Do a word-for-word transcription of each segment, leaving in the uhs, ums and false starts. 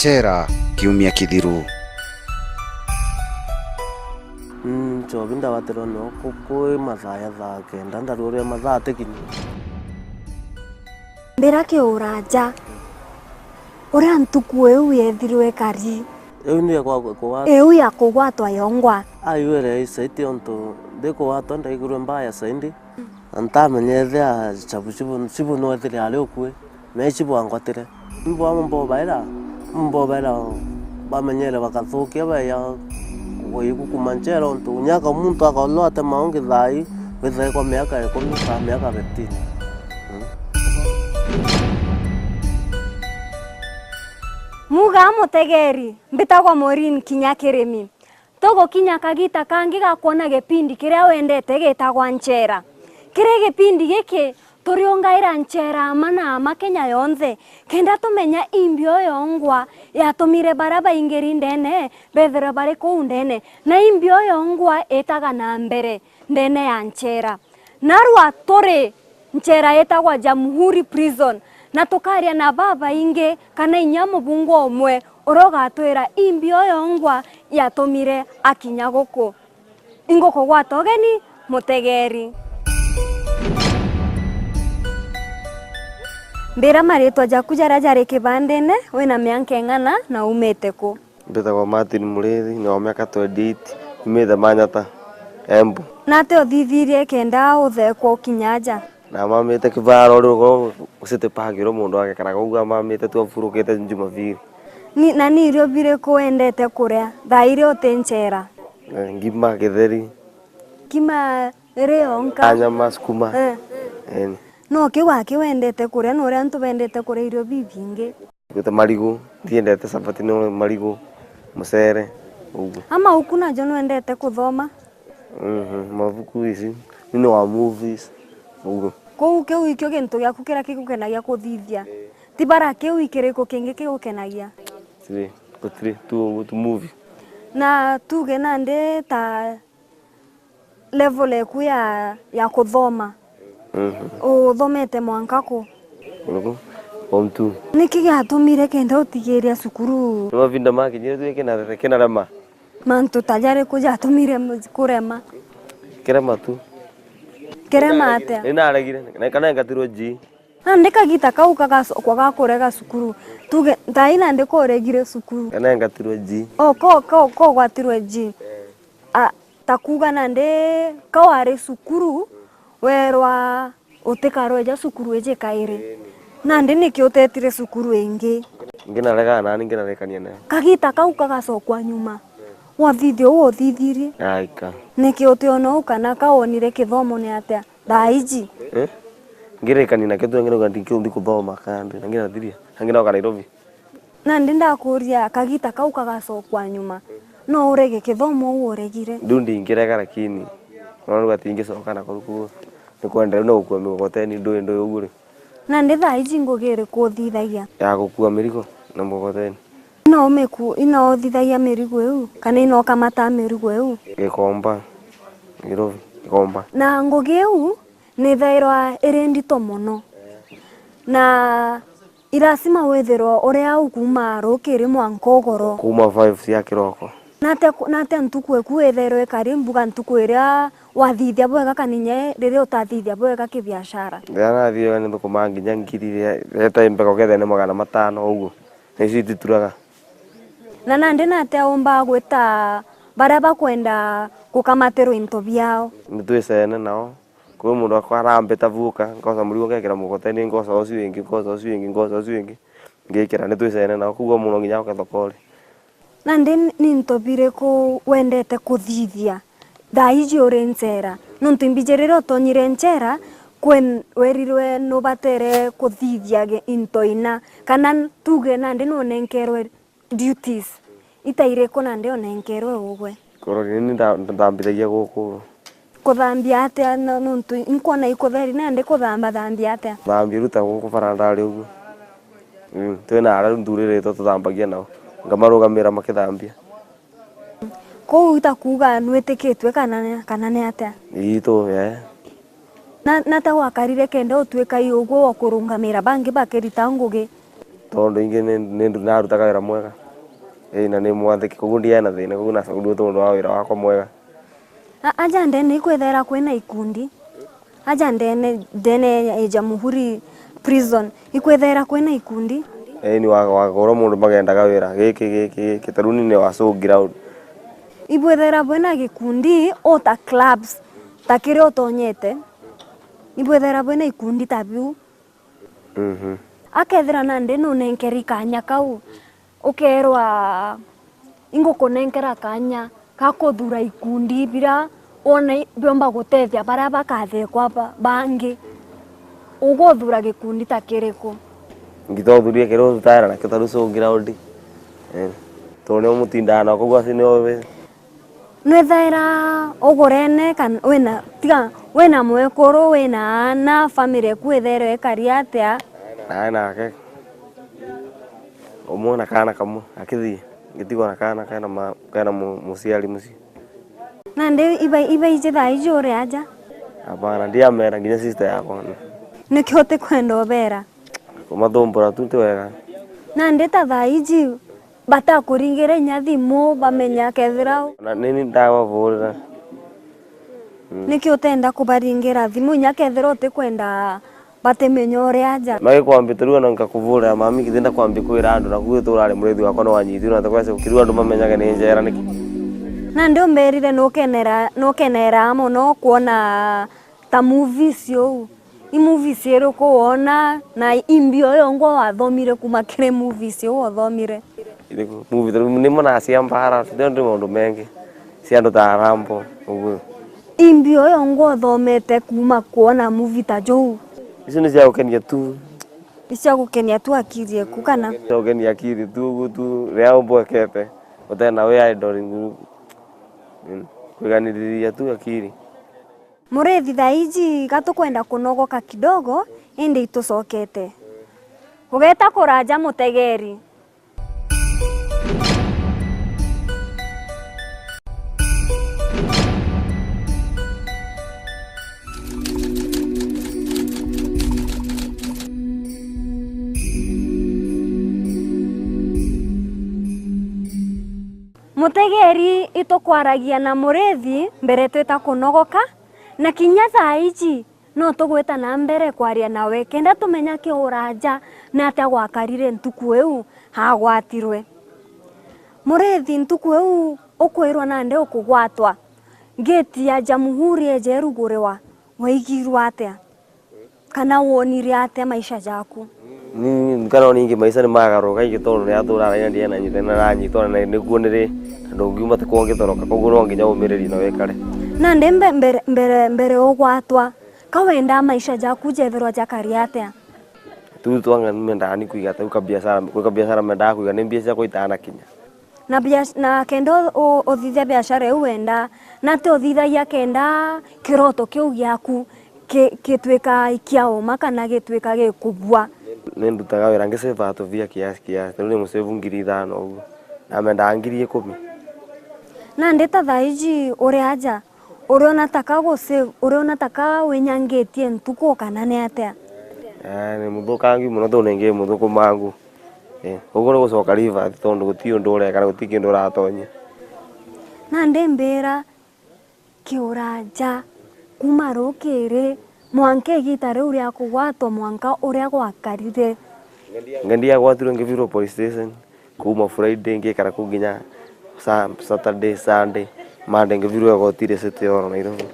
Chera kiumia kithiru. Mm, nchobi ndagwatirwe noo kuku i mathaa ya thaa kenda, ndaruuria mathaa atikinyi. Mbira kiura nja uria ntuku iu yethirwe ikari. Iu ni ya kwa- kwa- Iu ya kugwatwa yongwa. Aiwere isaiti ontu ndikugwatwa ndaigirwe mbaya saindi. Na ntamenyethea chabu chibu- chibu nwethire ari ukui, na ichi bwangwatire. Mbwa mbobaira, mbobaira bamenyere bakathukia baya kugoiku kuma nchera, untu nyaka muntu akolwa atema ungi thai, withire kwa miaka ikumi kana miaka fifteen. Mm. Muga mutegeri, mbitagwa Maureen Kinya Kirimi. Tugukinya kagita kangi ga kwona gipindi kiria wendete gitagwa Nchera. Kiri gipindi giki, turiungaira nchera ama na ama Kenya yonthe, kenda tumenya imbi uyo ngwa yatumire baria baingiri ndene bethirwe bari kuu ndene, na imbi uyo ngwa itaga na mbere ndene ya nchera. Narua turi nchera itagwa Jamhuri Prison, na tukaria na babaingi kana inya mubungwa umwe uria ugatwira imbi uyo ngwa yatumire akinya guku. Ingukugwata ugeni, mutegeri. Mbira maritwa jaku jaria jari kibandine, wina mianka ing'ana na umite ku? Mbitagwa Martin Murithi, ni wa miaka twenty-eight, umite Manyata, Embu. Nate uthithirie kenda uthekwa ukinya aja? Na mamite kibaro riu ko City Park, riu mundu agekaraga uguo amamite tu aburukite Jumapili. Ni, na ni irio biriku wendete kuria thaa iria uti nchera? Eh, ngima, githeri. Ngima iri yonka? Na nyama, sukuma. Eh. Eni. No kiu aki wendete kuria, na uria antu bendete kuria irio bibingi? Gwita marigu, ndiendete chapati no marigu, mucere, uguo. Ama uku najo nwendete kuthoma? Mhm, mabuku ici, ni wa movies, uguo. Kou kiu ikio gintu giaku kiria gigukenagia kuthithia. Ti bara kiu ikiriku kingi gigukenagia? Tiri, gutiri, tu uguo tu movie. Na tuge nandi ta level eku ya, ya kuthoma. Mhm. Uthomete mwanka ku? Uku, form two. Niki giatumire kenda utigiria cukuru? Ni mavinda makinyire tu kina, kina rema. Mantu ta jariku jatumire mu-, kurema? Kirema tu. Kirema atia? Ni naregire, na kana ngatirwe G. Nandi kagita kau kagacokwa ga kurega cukuru. Tuge, ntai nandi ko uregire cukuru. Kana ngatirwe G. O, ko, ko, ko gwatirwe G. A, ta kuuga nandi ka wari cukuru, weerwa utikarweja cukuru iji kairi. Nandi niki utetire cukuru ingi? Nginaregaa nani, nginarekania nayo. Kagita kau kagacokwa nyuma. Wathithia uu uthithirie? Aika. Niki utiona uu kana ka wonire kithomo ni atia? Thaa iji. Eh? Ngirekania nakio tu, ngirauga ndikio nthi kuthoma kandi, na ngirathiria, na ngirauka Nairobi. Nandi ndakuria, kagita kau kagacokwa nyuma, no urege kithomo uu uregire? Riu ndingirega, lakini nontu ati ingicoka na kuru kuu, ni kwenda riu no gukua migogoteni ndui ndui uguo ri. Nandi thaa iji ngugi iriku uthithagia? Ya gukua mirigo na mugogoteni. Ino umiku-, ino uthithagia mirigo iu, kana ino ukamataa mirigo iu? Gikomba. Nairobi, Gikomba. Na ngugi iu nithairwa iri ndito mono. Na i lazima withirwe uri au kuuma rukiri mwanka ugoro. Kuuma five cia kiroko. Natia ku-, natia ntuku eku ithairwa ikari mbuga ntuku iria wathithia bwega kana inya riria utathithia bwega kibiashara? Riria nathithia bwega nithukumaa nginya ngiri, riria, riria itai mbega ukethira ni magana matano uguo. Na icio itituraga. Na nandi natia umbaa gwita baria bakwenda gukamatirwa into biao? Nitwicene nao. Kwi mundu akwa arambita vuka, nkosa murigo ngekira mugoteni, nkosa ucio wingi, nkosa ucio wingi, nkosa ucio wingi, ngikira. Nitwicene nao. Koguo muno nginya uke thokori. Nandi ni into biriku wendete kuthithia thaa iji uri nchera? Nontu imbiji riria utonyire nchera, kwen-, werirwe nubatere kuthithia ge-, into ina, kana tuge nandi nunenkerwe duties ita iriku nandi unenkerwe ugwe? Korori ni nda-, nthambithagia guku. Kuthambia atia no-, nontu inkwona ikutheri nandi kuthamba thambia atia? Thambia ruta guku bara ndari uguo. Mm, twina aria riu nthuririte tuthambagia nao. Ngamarugamira makithambia. Kou ita kuuga nwitikiitue kana, kana ni atia? Itu, eh. Na, nata gwakarire kenda utuika i uguo wa kurungamira bangi bakirita ngugi? Tondu ingi ni, ni ndu-, narutaga wira mwega. Ii, na ni mwathiki, koguo ndiae na thina, koguo nacokerirue tondu wa wira wakwa mwega. A-, aja ndene ikwithera kwina ikundi. Aja ndene, ndene ya Jamhuri Prison, ikwithera kwina ikundi? Ii, ni wa-, wagorwa mundu magendaga wira giki, giki, giki, ta riu ni wa showground. Ibwithera bwina gikundi, o ta clubs, ta kiria utonyete. Ibwithera bwina ikundi ta biu. Mhm. Akethira nandi nunenkeri kanya kau, ukeerwa, ingukunenkera kanya ga kuthura ikundi biria wona i-, biomba gutethia baria bakathekwa ba-, bangi. Uguthura gikundi ta kiriku? Ngitothuria kiria ututaera nakio ta riu showground. Eh. Tondu nio mutindaga nao koguo asi nio wi- Nwithaira ugurene kana wina, tiga, wina mwekuru, wina aana, family eku ithaira ikari atia? Nae nake, umwe na kaana kamwe, akithii, ngitigwa na kaana kena ma-, kena mu-, muciari mucii. Nandi iba-, ibaiji thaa iji uri aja? Hapana, ndiamera nginya sister yakwa. Niki utikwenda ubera? Kumathumbura tu ti wega. Nandi ta thaa iji, batakuringira inya thimu, bamenya kethira u- Na nini ndamavurira. Mm. Niki utenda kubaringira thimu inya kethira utikwenda batimenya uri aja? Magikwambia tu riu ona nkakuvurira, mami, kithi ndakwambia kwira andu, naku witu urari murithi wakwa ni wanyitirwe, na tukwese kiriu andu mamenyage ni njera niki? Nandi umberire nukenera, nukenera mono kwona ta movies uu. I movies iriku wona, na i mbio yongwa wathomire kuma kiri movies iu wathomire? Iriku? Movie ta riu nimo nacia mbara, ndio ndi maundu mengi. Cia andu ta Rambo, uguo. I mbio yongwa uthomete kuma kwona movie ta juu? Icio ni cia gukenia tu. Ni cia gukenia tu akiri eku kana? Cia gukenia akiri tu, uguo tu, riria umbwekete, utena wi idle, mm, kwiganiriria tu akiri. Murithi, thaa iji ga tukwenda kunogoka kidogo, indi itucokete. Ugeta kuraja mutegeri. Mutegeri, itukwaragia na murithi mbere twita kunogoka, na kinya thaa iji no tugwita na mbere kwaria nawe kenda tumenya kiuraja na atia gwakarire ntuku iu agwatirwe. Murithi, ntuku iu ukwirwa nandi ukugwatwa, ngiti ya Jamhuri eje iruguriwa, waigirwe atia? Kana wonire atia maisha jaku? Ni, kana ningi maisha ni magaruruka ingi tondu ni atura araina ndiena nyite na nanyitwa na nikuo niri na ndungiuma ti kwongitoroka, koguo no nginya umiririe na wikare. Nandi mbe-, mbere, mbere, mbere ugwatwa, ka wendaa maisha jaku jethirwa jakari atia? Tu twanga mendaa ni kwiga ta u kabiashara, kwi kabiashara mendaa kwiga ni mbia cia kuitaa na kinya. Na biash-, na kenda u-, u-, uthithia biashara iu wenda, na ti uthithagia kenda kiroto kiu giaku ki-, gitwika kia uma kana gitwika gikubua. Ni ndutaga wira ngiseva tubia kiasi kiasi, riu ni musave ngiri ithano uguo, na mendaa ngiri ikumi. Nandi ta thaa iji uri aja, uriona taka gusave, uriona taka winyangitie ntuku kana ni atia? Eh, ni muthukangi mono tondu ningi muthukumangu. Eh, uguo ni gucoka reverse tondu guti undu ureka na guti kindu uratonyia. Nandi mbira kiuraja kuma rukiri mwanka igita riu ria kugwatwa mwanka uria gwakarire. Ngendi yagwatirwe ngivirwa police station kuma Friday ngikara kuu nginya Sa-, Saturday, Sunday, Monday ngivirwa igoti ria City Hall Nairobi.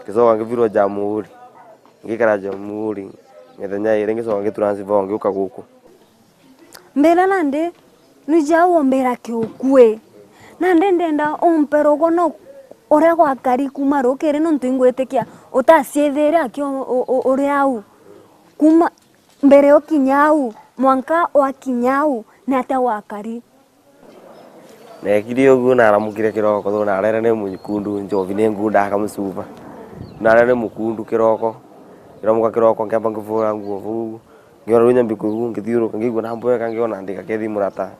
Ngicoka ngivirwa Jamhuri, ngikara Jamhuri mithenya iri ngicoka ngitransfer ngiuka guku. Mbira nandi, nwiji au umbira kiukui. Nandi ndenda umpere ugono uria gwakari kuma rukiri, nontu ingwitikia utaciithiire aki u-, u-, u-, uri au. Kuma mbere ukinya au, mwanka wakinya au, ni atia gwakari? Neekire uguo, naramukire kiroko, though nareere ni mukundu, njovi ni ngunda akamucuba. Nareere ni mukundu kiroko, ngiramuka kiroko, nkiamba nkivura nguo vau, ngiona riu nyambi kuigua ngithiuruka, ngigua na mbweka, ngiona ndikakethia murata,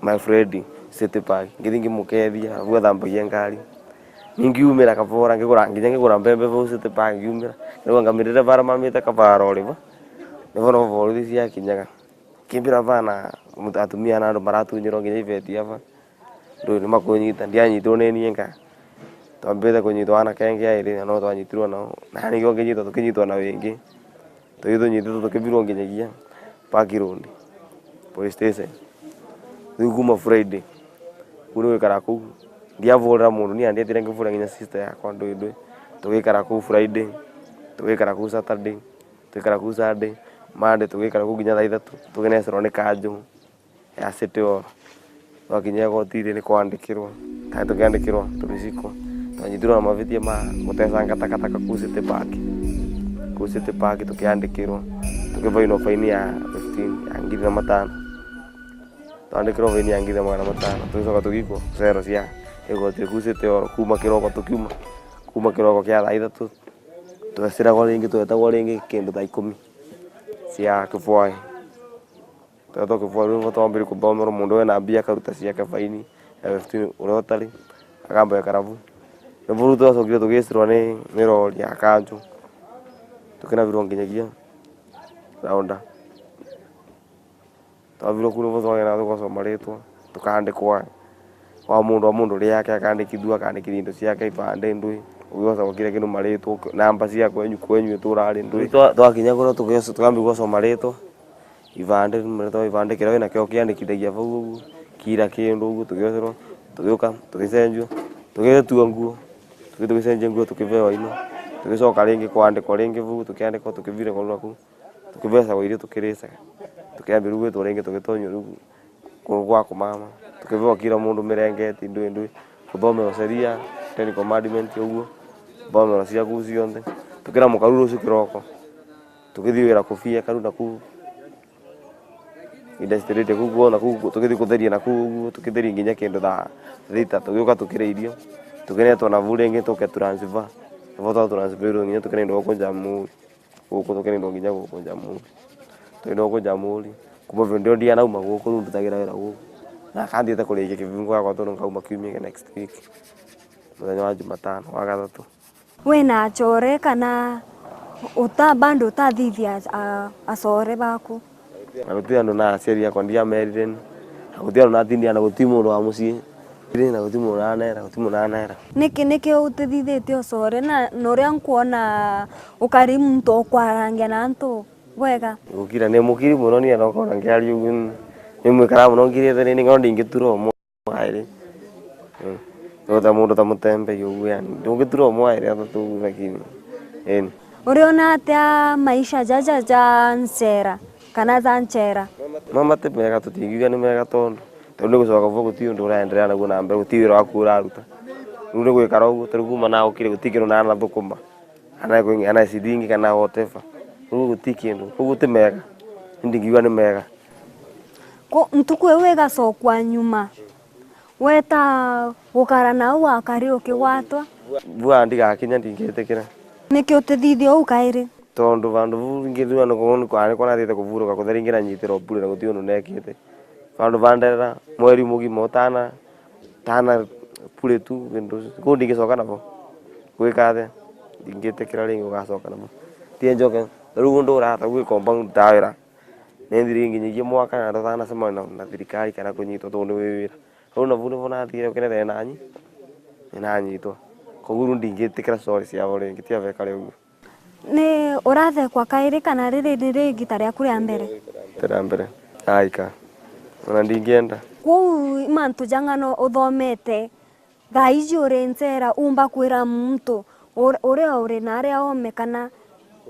my friend, City Park. Ngithi ngimukethia, arabu athambagia ngari. Ni ngiumira kavora, ngigura, nginya ngigura mbembe vau City Park, ngiumira. Nigua ngamirire bara mamite kavara uriva. Nivo no borithi ciakinyaga. Kimbira bana, mut-, atumia na andu maratunyirwa nginya ibeti aba. Ndu ni makunyita, ndianyitirwo ni nienka. Twambite kunyitwa ana kenge airi, na no twanyitirwo nao. Na nikio nginyitwa, tukinyitwa na wingi. Tugi tunyititwe tukibirwo nginyagia Park Road Police Station. Riu kuma Friday, kuu ni gwikara kuu. Ndiavurira mundu, ni andietire ngivura nginya sister yakwa ndui ndui. Tugikara kuu Friday, tugikara kuu Saturday, tugikara kuu Sunday, Monday tugikara kuu nginya thaa ithatu, tuginecerwa ni kanju ya City Hall. Twakinya igotiri ni kwandikirwa, kana tukiandikirwa turisiko. Twanyitirwe na mavitia ma gutesanga takataka kuu City Park. Kuu City Park tukiandikirwa, tukivainwa faini ya fifteen, ya ngiri na matano. Twandikirwa faini ya ngiri na magana matano, tugicoka tugikwa cero cia igoti kuu City Hall, kuma kiroko tukiuma, kuma kiroko kia thaa ithatu, tweciragwa ringi, twetagwa ringi kindu thaa ikumi cia kibwae. Twetwa kibwae, riu twambire kuthomerwa, mundu wina mbia akaruta ciake faini ya fifteen, uria utari akamba gwikara vau. Riu vau twacokire tugicirwa ni, ni rori ya kanju, tukinabirwa nginyagia raunda. Twabirwe kuu nibo twagenda tugosoma ritwa, tukaandikwa. Wa mundu, wa mundu riake akaandikithua, akaandikithia into ciake, ibande ndui, ugiosa kira kindu maritwa, namba cia kwenyu, kwenyu itura ari ndui. Twa-, twakinya kuria tugios-, tukambia gosoma ritwa, ibande, maritwa ibande kiria wina kio kiandikithagia vau uguo, kira kindu uguo, tugioserwa, tugiuka, tugicenjua, tugitua nguo, tugi-, tugicenjia nguo, tukivewa ino, tugicoka ringi kwandikwa ringi vau, tukiandikwa, tukiviragwa rua kuu. Tukibecagwa irio tukiricaga, tukiambirua gwitwa ringi tugitonyua riu kuru gwa kumama, tukibewa kira mundu mirengeti ndui ndui, kuthomerwa sheria, Ten Commandment uguo, kuthomerwa cia kuu cionthe, tukiramuka riu ruciu kiroko, tukithii wira kufia karu na kuu industry kuu kwona kuu, tukithii kutheria na kuu uguo, tukitheria nginya kindu thaa thita, tugiuka tukire irio, tukinetwa na vuu ringi tuke transfer, nibo twa transferirwe nginya tukirindwa guku Jamhuri. Guku tukinindwa nginya guku Jamhuri. Twinda guku Jamhuri. Kuma vindi iyo ndianauma guku, riu ndutagira wira guku. Na kanthiite kurikia kibungo giakwa tondu nkauma kiumia kia next week. Muthenya wa Jumatano, wa gathatu. Wina acore kana uta-, bado utathithia a-, acore baku? Na guti andu na aciari akwa ndiamerire ni. Na guti andu natindia na guti mundu wa mucii. Iri na guti mundu nanera, guti mundu nanera. Niki, niki utithithitie ucore na, na uria nkwona ukari muntu ukwarangia na antu bwega? Gukira ni mukiri muno ni anokona ngiaria uguo ni, ni mwikara muno ngirite ni ngoro ndingitura umwe airi. Mm. Uta mundu ta mutembei uguo yani. Ndungitura umwe airi athatu uguo lakini. Eni. Uriona atia maisha jaja ja ncera kana ja ncera? Mama ti mega, tutingiuga ni mega tondu Riu ni gucoka vo guti undu uraenderea naguo na mbere, guti wira waku uraruta. Riu ni gwikara uguo, ta riu kuma naukire guti kindu nanathukuma. Ana kwi-, ana ciringi kana whatever. Riu guti kindu. Koguo ti mega. Ndingiuga ni mega. Ko-, ntuku iu igacokwa nyuma, weta gukara nau wakari ukigwatwa? Bua ndigakinya ndingitikira. Niki utithithia uu kairi? Tondu vandu vuu ringi riu andu kwona kwari kwona athiite kuvuruka kutheri ingi na nyitiro bure na guti undu nekite. Vandu vanderera mweri mugima utana, tana bure tu, vindu kuu ndingicoka navo. Gwika atia? Ndingitikira ringi ugacoka navo. Tie njoke, riu gundu urata gwi compound ta wira. Nindiri nginyagia mwaka na ndatana cemania na, na thirikari kana kunyitwa tondu ni wi wira. Riu navu nivo nathire ukinethera nanyi, ninanyitwa. Koguo riu ndingitikira story ciavo ringi, tia vekare uguo. Ni urathekwa kairi kana riri ni ri igita riaku ria mbere? Rita ria mbere. Aika. Ona ndingienda. Kwou i mantu ja ng'ano uthomete, thaa iji uri ncera, umba kwira muntu ur-, uria uri na aria ome kana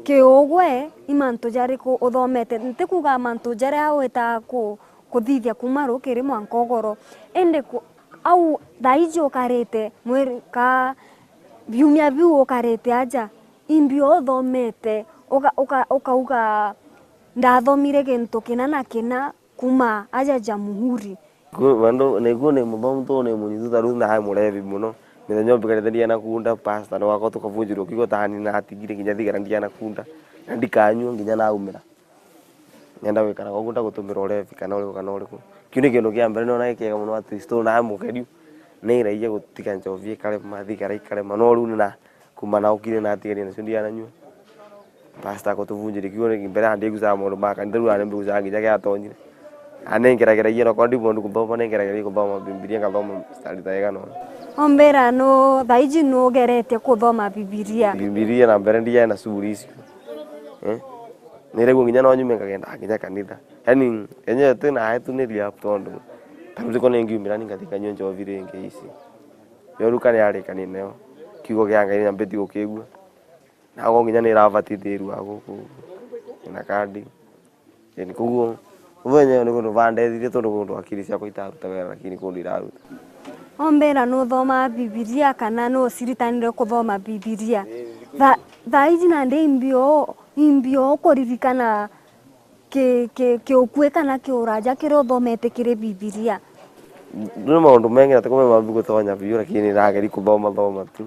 kiugwe i mantu jariku uthomete? Ntikuga mantu jaria wita ku-, kuthithia kuma rukiri mwanka ugoro, indi ku-, au thaa iji ukarite mwiri ka biumia biu ukarite aja, imbio uthomete, uka-, uka-, ukauga, "Ndathomire gintu kina na kina kuma aja Jamhuri." Ku-, vandu, niguo ni muthomu tu ni munyitu, ta riu ndae murevi muno. Mithenya umbikarite ndiana kunda, pastor ni wakwa tukavunjirwa kiugo, tani natigire nginya thigara ndiana kunda, na ndikanyua nginya naumira. Nenda gwikara kwoguo ndagutumira urevi kana uriku kana uriku. Kiu ni kindu kia mbere nona gikiega muno, at least nae mukeriu, ni iragia gutiga njovi ikarema, thigara ikarema. No riu ni na kuma naukire natigania nacio ndiananyua. Pastor akutuvunjiria kiugo ringi, mbere andigusara maundu ma kanitha, riu arembigusaga nginya giatonyire. Anengerageragia na kwa ndi mundu kuthoma, nengerageragia kuthoma Bibilia, ngathoma mstari ta igana ona. Ombera nu, thaiji nugeretie kuthoma Bibilia? Bibilia na mbere ndiae na shughuli icio. Eh? Niragua nginya no nyume nkagenda nginya kanitha. Yaani, enyewe ti nae tu ni ria tondu. Taruti ko ningiumira ni ngathi kanyua njovi ringi ici. Yo ruka ni arikani nayo. Kiugo kia Ngai nyambiti gukigua. Nago nginya ni irabatithirua guku. Ina kandi. Yaani, koguo, umenye ni kundu bandethirie tondu kundu akiri ciakwa itaruta wira, lakini kundu iraruta. Ombera nuthomaa Bibilia kana nuciritanire kuthoma Bibilia? Tha-, thaa iji nandi imbio, imbio kuririkana ki, ki, kiukui kana kiuraja kiria uthomete kiri Bibilia? Ni maundu mengi na ti kume mambi gutonya biu, lakini nageri kuthoma thoma tu.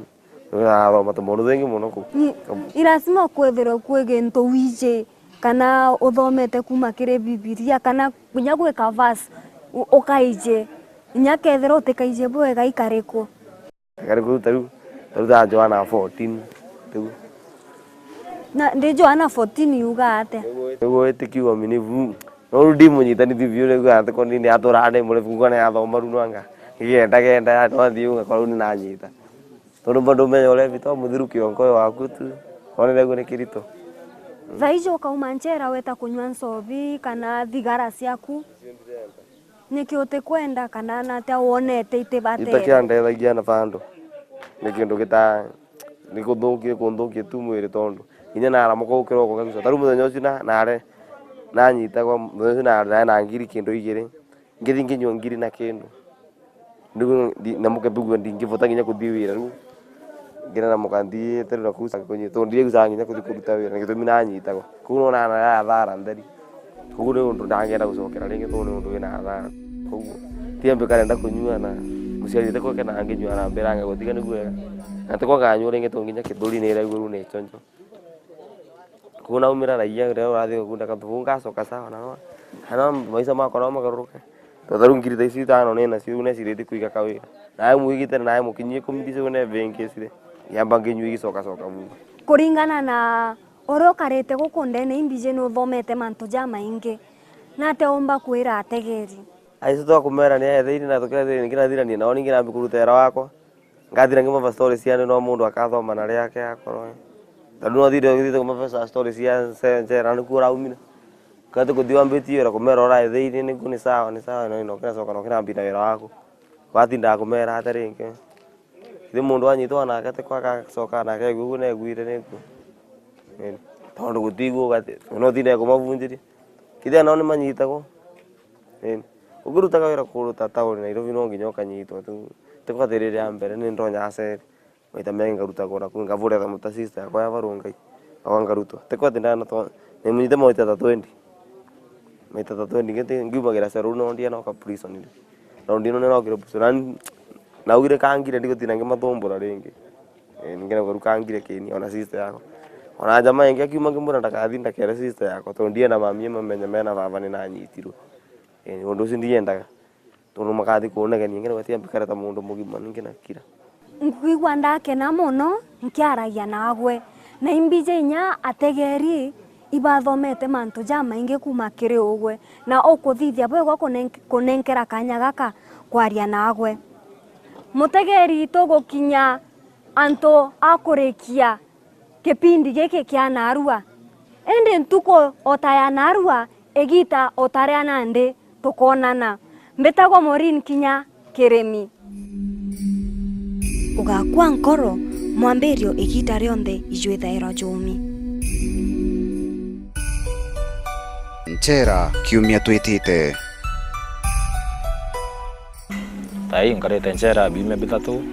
Nirathoma tumaundu twingi mono kuu. Ni, ni lazima kwithirwe kwi gintu wiji kana uthomete kuuma kiri Bibilia, kana kinya gwika verse u-, ukaiji, kinya kethira utikaiji bwega ikariku. Ikariku, ta riu, ta riu ta Johana fourteen, riu. Na ndi Johana fourteen yuga atia? Niguo witikia uaminifu. No riu ndimunyitanithie biu, niguo ati ko ni, ni atura ndi murefu, kuga ni athoma riu nwanga. Ngigenda genda, yani, no athii uga korwo ni nanyita. Tondu bado umenya uria Vito Muthiru kiongoe waku tu, wonere guo ni kirito. Thaiji ukauma nchera weta kunyua nsobi kana thigara ciaku, niki utikwenda kana natia wonete itibatete? Itakiandethagia na vandu. Ni kindu gita-, ni kuthukia, kuthukia tu mwiri tondu inya naramuka ukiroko kabisa. Tariu muthenya ucio na, nare, nanyitagwa muthenya ucio nare na ngiri kindu igiri. Ngithi nginyua ngiri na kindu. Riu ndi-, na mukebe ugwe ndingibuta nginya kuthii wira riu. Ngira na mukanthi tari na kusa kunyi, tondu ndiregucaga nginya kuthii kuruta wira, na gitumi nanyitagwa. Kuu nona na ya athara ntheri. Koguo ni undu ndangenda gucokera ringi, tondu ni undu wina athara. Koguo, tiambe karenda kunyua na muciari te kwake na nginyua na mbira anga gutiga ni bwega. Na te kwa nganyua ringi, tondu nginya kithuri ni iraigua riu ni chonjo. Kuu naumira raia riria urathi gukunda kathubu ngacoka sawa na no. Kana maisha makwa no magaruruke. Totharu ngiri ta ici itano ni nacio riu neciritie kuiga kawira. Nawe mwigite nawe mukinyie kumithia cio ne bengi cire. Yamba nginyua igicoka coka bu. Kuringana na uria ukarite guku ndene imbiji ni uthomete mantu jamaingi. Nate umba kwira ategeri? Aici twakumera ni aetheire na tukethire ningi nathirania nao ningi nambi kuruta wira wakwa. Ngathira ngimava story cia ni no mundu akathoma na riake akorwo. Tondu no thire ngithite kumava story cia nce-, ncera niku uraumire. Kati kuthi wambitie wira kumera uraetheire niku ni sawa, ni sawa, no, no kinacoka no kinambina wira waku. Watindaga kumera ata ringi? Ithe mundu anyitwa nake ti kwa agacoka nake aigua uguo neguire niku. Tondu gutigua ugati, no tinde kumavunjiria. Kithia nao ni manyitagwo. Indi, ukirutaga wira kuruta tauni Nairobi no nginya ukanyitwa tu. Ti kwa thiri ria mbere ni ndonya aceri. Maita mengi ngarutagwa na kuu, ngavurira muta sister yakwa ya Barungai. Akwa ngarutwa. Ti kwa ati ndana to, ni munyite maita ta twenty. Maita ta twenty, ngiti, ngiumagira cero, riu no ndiana oka prison riu. Raundi ino nirokire prison. Na, naugire kangire, ndigutina ngimathumbura ringi. Eh, ningera ugaruka ngire kini, ona sister yakwa. Ona jamaa ingi akiuma ngimwira ndakathi ndakere sister yakwa, tondu ndienda mamie mamenye mena baba ni nanyitirwe. Eh, undu ucio ndiendaga. Tondu makathi kunegenia, ngera gatiga mbikare ta mundu mugima, ningi nakira. Nkwigua ndakena mono nkiaragia nagwe, na imbiji inya ategeri ibathomete mantu jamaingi kuma kiri ugwe, na ukuthithia bwegwa kunenk-, kunenkera kanya gaka kwaria nagwe. Mutegeri, tugukinya antu a kurikia kipindi giki kia narua. Indi ntuku o ta ya narua, igita o ta ria nandi, tukoonana. Mbitagwa Maureen Kinya Kirimi. Ugakua nkoro, mwambirio igita rionthe ijwithairwa jumi. Nchera kiumia twitite. Thaa ii nkarite nchera biumia bithatu,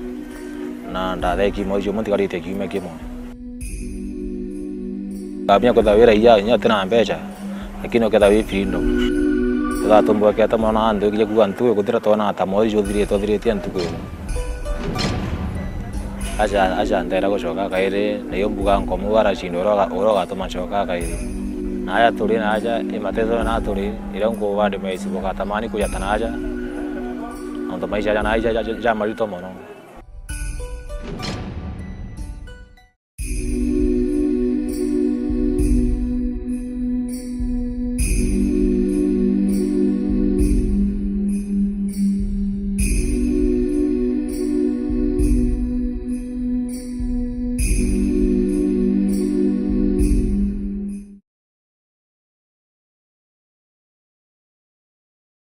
na ndatheki mweri jumwe ntigarite kiumia kimwe. Ngambia kwithirwa wi raia, inya utina mbeca, lakini ukethirwa wi freedom. Ukethirwa tumbwekete mono na nthugire kuuga ntuku ikuthira twona ta mweri juthirite, uthiritie ntuku imwe. Aca, aca nteera gucoka kairi, na iyo mbuga nkomu aracinda uria uga-, uria ugatuma ncoka kairi. Na aja turi na aja, i mateso na turi, iria nkuba ndi maisi bugatamani kuja ta na aja. Nontu maisha aja na aja ja, ja, ja marito mono.